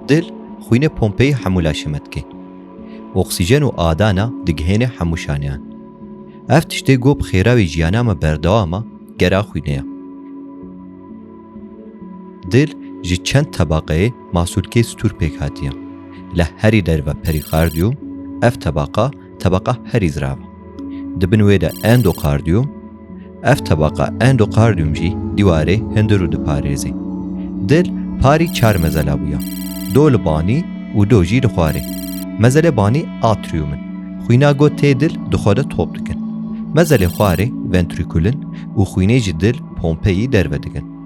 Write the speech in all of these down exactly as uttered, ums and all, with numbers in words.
Dil xwînê pompeyî hemû laşê me dike. Oksîjen û adana digihêne hemû şaneyan. Ev tiştê ku bi xêra wê jiyana me berdewam e, gera xwînê ye. Dil ji çend tebaqeyê masûlkê stûr pêk hatiye. Li herî derve perîkardiyûm, ev tebaqa, tebaqa herî zirav e. Di bin wê de endokardiyûm, ev tebaqa endokardiyûm jî dîwarê hundir û diparêze. Dil parî çar mezela bûye. Do li banî û do jî li xwarê. Mezelê banî atriyûm in. Xwîna ku tê dil di xwe de top dikin. Mezelê xwarê ventrîkul in û xwînê ji dil pompeyî derve dikin.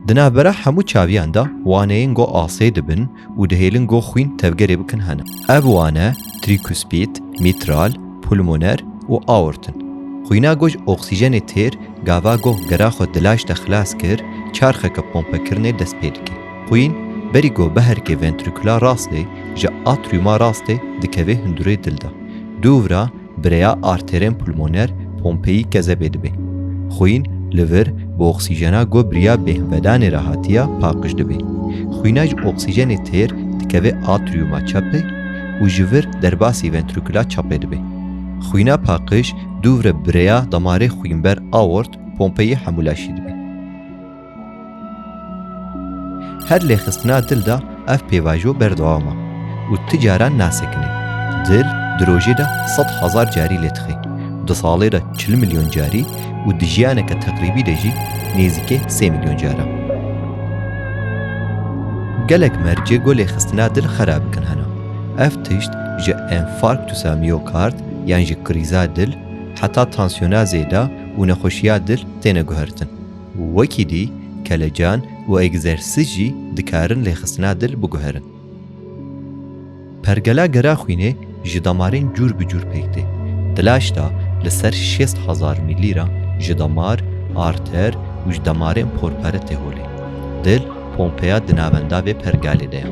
Di navbera hemû çaviyan de waneyên ku asê dibin û dihêlin ku xwîn tevgerê bikin hene. Ev wane trikuspîd, mîtral, pulmoner û aort in. Xwîna ku ji oksîjenê têr gava ku gera xwe di laş de xilas kir, çarxeke pompekirinê dest pê dike. Xwîn berî ku biherike ventrîkula rastê, ji atriyuma rastê dikeve hundirê dil de. Dûvra bi rêya arterên pulmoner pompeyî kezebê dibe. Xwîn li vir bi oksîjena ku bi riya bêhnvedanê re hatiye paqij dibe. Xwîna ji oksîjenê têr dikeve atriyuma çepê û ji vir derbasî ventrîkula çepê dibe. Xwîna paqij dûvre bi rêya damarê xwînber aort pompeyî hemû laşî dibe. Her lêxistina dil de ev pêvajo berdewam e û ti caran nasekine. Dil di rojê de sed hezar carî lê dixe. Di salê de çil milyon carî û di jiyaneke teqrîbî de jî nêzîkê sê milyon car e. Gelek mercê ku lêxistina dil xera bikin hene. Ev tişt ji enfarktusa miyokard yan ji krîza dil heta tansiyona zêde û nexweşiya dil têne guhertin. Wekî dî kelecan û egzersîz jî dikarin lêxistina dil biguherin. Pergela gera xwînê ji damarên cûr bi cûr pêk tê. Di laş de li ser şêst hezar mîlî re ji damar, arter û ji damarên porpere tê holê. Dil pompeya di navenda vê pergalê de ye.